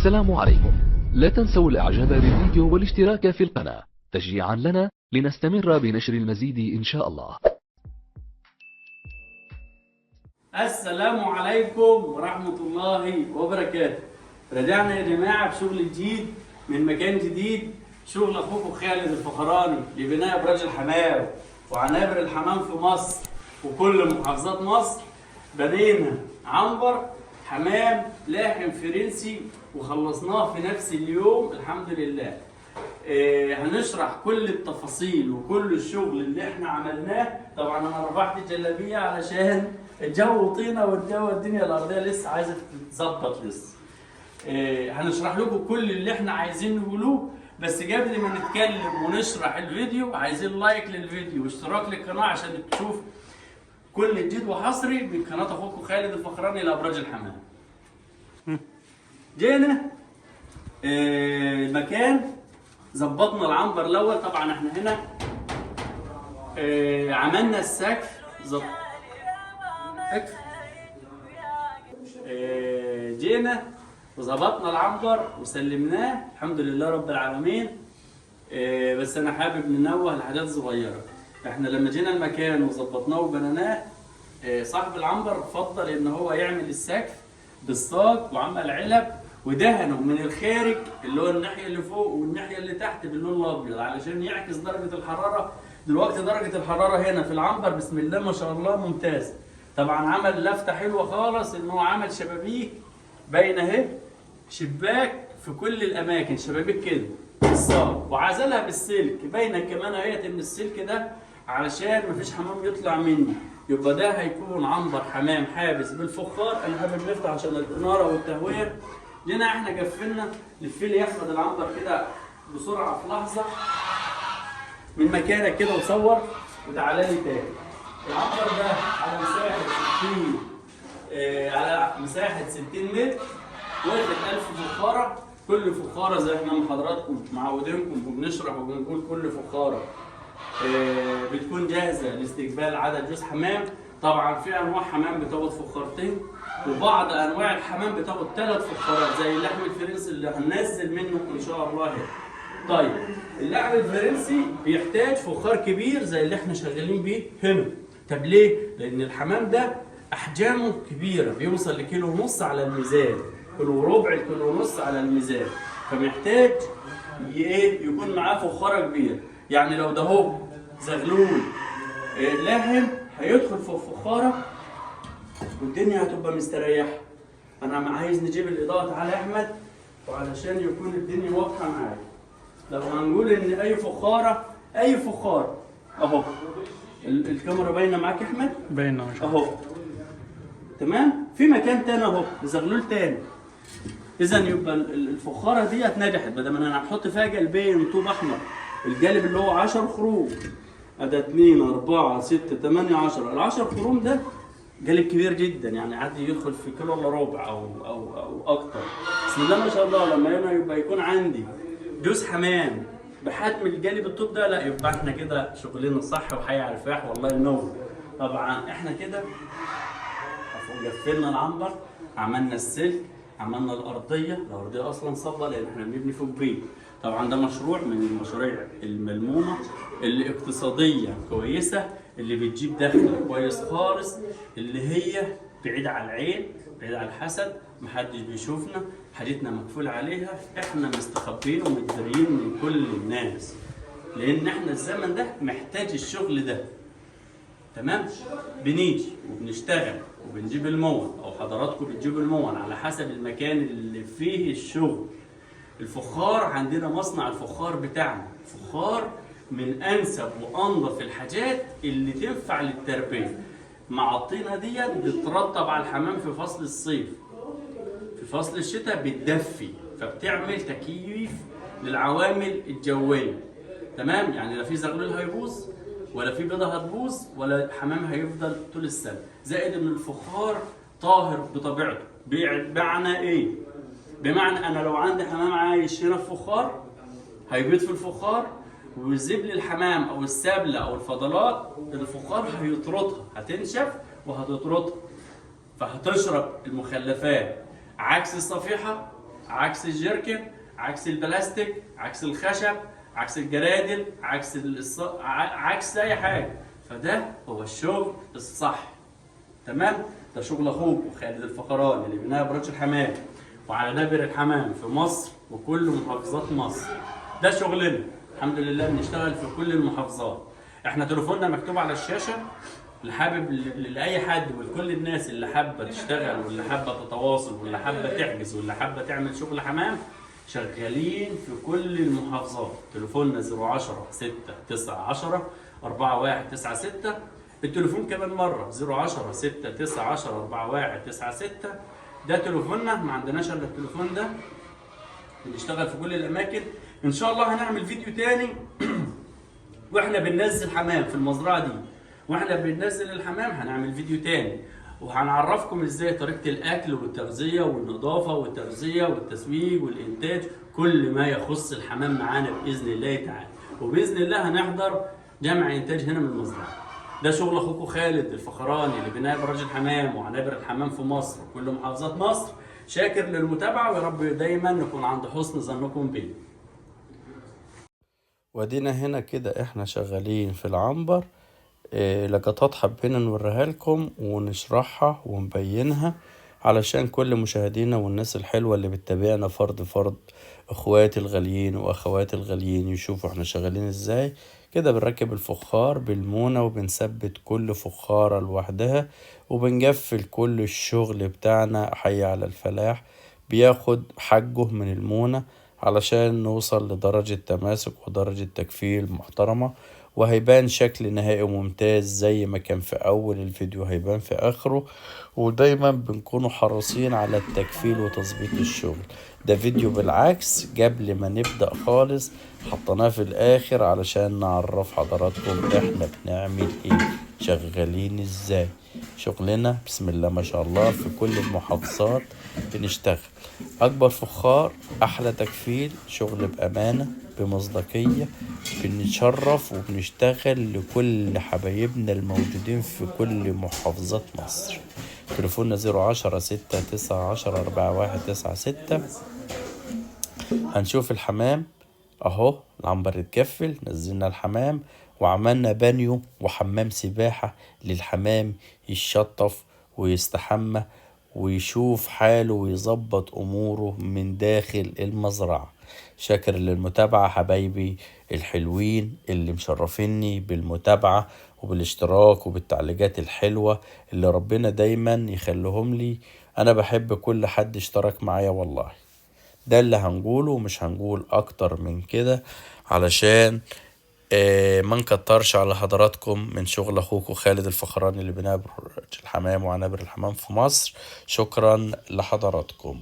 السلام عليكم. لا تنسوا الاعجاب بالفيديو والاشتراك في القناة تشجيعا لنا لنستمر بنشر المزيد ان شاء الله. السلام عليكم ورحمة الله وبركاته. رجعنا يا جماعة بشغل جديد من مكان جديد، شغل أخوكم خالد الفخراني لبناء أبراج الحمام وعنابر الحمام في مصر وكل محافظات مصر. بنينا عنبر حمام لاحم فرنسي وخلصناه في نفس اليوم الحمد لله. هنشرح كل التفاصيل وكل الشغل اللي احنا عملناه. طبعا انا رفعت الجلابية علشان الجو طينه والجو الدنيا الارضية لسه عايزه تتظبط لسه. هنشرح لكم كل اللي احنا عايزين نقولوه، بس قبل ما نتكلم ونشرح الفيديو عايزين like للفيديو واشتراك للقناة عشان تشوف كل جديد وحصري من قناة اخوكم خالد الفخراني لابراج الحمام. جينا المكان، ظبطنا العنبر الاول. طبعا احنا هنا عملنا السقف سقف. جينا وظبطنا العنبر وسلمناه الحمد لله رب العالمين. بس انا حابب ننوه لحاجات صغيرة. احنا لما جينا المكان وظبطناه وبنيناه، صاحب العنبر فضل ان هو يعمل السقف بالصاج وعمل علب ودهنه من الخارج اللي هو الناحية اللي فوق والناحية اللي تحت باللون الابيض علشان يعكس درجه الحرارة. دلوقتي درجه الحرارة هنا في العنبر بسم الله ما شاء الله ممتاز. طبعا عمل لفته حلوة خالص ان هو عمل شبابيك باينة اهي، شباك في كل الاماكن، شبابيك كده بالصاج وعزلها بالسلك باينة كمان اهيت ان السلك ده علشان مفيش حمام يطلع منه. يبقى ده هيكون عنبر حمام حابس بالفخار. انا حابب نفتح عشان الاناره والتهويه. جينا احنا قفلنا لفيل ياخد العنبر كده بسرعة في لحظة من مكانك كده وصور وتعالى لي تاني. العنبر ده على مساحة 60 على مساحة 60 متر، واخد 1000 فخاره. كل فخاره زي احنا مع حضراتكم معودينكم وبنشرح وبنقول كل فخاره بتكون جاهزة لاستقبال عدد جوز حمام. طبعا في انواع حمام بتاخد فخارتين، وبعض انواع الحمام بتاخد 3 فخارات زي اللحم الفرنسي اللي هننزل منه ان شاء الله هنا. طيب اللحم الفرنسي بيحتاج فخار كبير زي اللي احنا شغالين بيه هنا. طب ليه؟ لان الحمام ده احجامه كبيرة، بيوصل لكيلو ونص على الميزان، كيلو وربع، كيلو ونص على الميزان، فمحتاج ايه يكون معاه فخاره كبيرة. يعني لو ده هو زغلول لاحم هيدخل في الفخاره والدنيا هتبقى مستريحه. انا عايز نجيب الاضاءة، تعالى يا احمد، وعلشان يكون الدنيا واضحة معايا. لو هنقول ان اي فخاره، اي فخار اهو، الكاميرا باينة معاك يا احمد؟ باينة ما شاء الله اهو تمام. في مكان تاني اهو زغلول تاني. اذا يبقى الفخاره ديت نجحت. بدل ما انا هنحط فيها جلبين طوب احمر، الجالب اللي هو 10 خروم، ادي 2 4 6 8 10، ال10 خروم ده جالب كبير جدا، يعني عادي يدخل في كيلو الا ربع او او او اكتر. بسم الله ما شاء الله. لما انا يبقى يكون عندي جوز حمام بحجم الجالب الطوب ده، لا يبقى احنا كده شغلنا صح وحي على الفلاح والله ينور. طبعا احنا كده قفلنا العنبر، عملنا السلك، عملنا الارضية. الارضية اصلا صلبه لان احنا بنبني فوق بيت. طبعا ده مشروع من المشاريع الملمومه اللي اقتصادية كويسة، اللي بتجيب دخل كويس خالص، اللي هي بعيد على العين، بعيد على الحسد، محدش بيشوفنا، حاجتنا مقفول عليها، احنا مستخبيين ومتداريين من كل الناس، لان احنا الزمن ده محتاج الشغل ده. تمام؟ بنيجي وبنشتغل وبنجيب المون، او حضراتكم بتجيبوا المون على حسب المكان اللي فيه الشغل. الفخار عندنا مصنع الفخار بتاعنا، فخار من انسب وانظف الحاجات اللي تنفع للتربية. مع الطينه ديت بترطب على الحمام في فصل الصيف، في فصل الشتاء بتدفي، فبتعمل تكييف للعوامل الجوية. تمام؟ يعني لا في زغلول هيبوظ، ولا في بيضة هتبوظ، ولا حمام هيفضل طول السنة. زائد ان الفخار طاهر بطبيعته. بمعنى ايه؟ بمعنى انا لو عندي حمام عايش هنا في فخار هيبيض في الفخار، وزبل الحمام او السبله او الفضلات الفخار هيطردها، هتنشف وهتطردها، فهتشرب المخلفات. عكس الصفيحه عكس الجيركن، عكس البلاستيك، عكس الخشب، عكس الجرادل، عكس عكس اي حاجة. فده هو الشغل الصح. تمام؟ ده شغل اخوك وخالد الفخراني اللي بناء ابراج الحمام وعلى نابر الحمام في مصر وكل محافظات مصر. ده شغلنا الحمد لله، بنشتغل في كل المحافظات. احنا تليفوننا مكتوب على الشاشة، اللي حابب لاي حد ولكل الناس اللي حابة تشتغل واللي حابة تتواصل واللي حابة تحجز واللي حابة تعمل شغل حمام، شغالين في كل المحافظات. تليفوننا 010 6 9 10 4 1 9 6. التليفون كمان مرة 010 6 9 10 4 1 9 6. ده تليفوننا، ما عندناش الا التليفون ده. بنشتغل في كل الاماكن. ان شاء الله هنعمل فيديو تاني واحنا بننزل حمام في المزرعة دي، واحنا بننزل الحمام هنعمل فيديو تاني وهنعرفكم ازاي طريقه الاكل والتغذيه والنظافة والتغذيه والتسويق والانتاج، كل ما يخص الحمام معانا باذن الله تعالى. وباذن الله هنحضر جمع انتاج هنا من المزرعة. ده شغل اخوكم خالد الفخراني لبناء ابراج الحمام وعنابر الحمام في مصر وكل محافظات مصر. شاكر للمتابعة، ويا رب دايما نكون عند حسن ظنكم بينا. وادينا هنا كده احنا شغالين في العنبر. لقطات حبينا نوريها لكم ونشرحها ونبينها علشان كل مشاهدينا والناس الحلوة اللي بتتابعنا فرد فرد، اخواتي الغاليين واخواتي الغاليين، يشوفوا احنا شغالين ازاي. كده بنركب الفخار بالمونة وبنثبت كل فخارة لوحدها وبنقفل كل الشغل بتاعنا. حي على الفلاح بياخد حقه من المونة علشان نوصل لدرجة تماسك ودرجة تكفيل محترمة، وهيبان شكل نهائي ممتاز زي ما كان في أول الفيديو هيبان في آخره. ودايما بنكونوا حريصين على التكفيل وتظبيط الشغل. ده فيديو بالعكس قبل ما نبدأ خالص حطيناه في الآخر علشان نعرف حضراتكم احنا بنعمل ايه، شغالين ازاي. شغلنا بسم الله ما شاء الله في كل المحافظات بنشتغل. أكبر فخار، أحلى تكفيل، شغل بأمانة بمصداقية. بنتشرف وبنشتغل لكل حبايبنا الموجودين في كل محافظات مصر. تليفوننا 010 6 9 10 4 1 9 6. هنشوف الحمام اهو، العنبر اتكفل، نزلنا الحمام وعملنا بانيو وحمام سباحة للحمام يتشطف ويستحمى ويشوف حاله ويظبط اموره من داخل المزرعة. شاكر للمتابعة حبايبي الحلوين اللي مشرفيني بالمتابعة وبالاشتراك وبالتعليقات الحلوة اللي ربنا دايما يخليهم لي. انا بحب كل حد اشترك معايا والله. ده اللي هنقوله ومش هنقول اكتر من كده علشان ما نكترش على حضراتكم من شغل اخوكم خالد الفخراني اللي بناء برج الحمام وعنابر الحمام في مصر. شكرا لحضراتكم.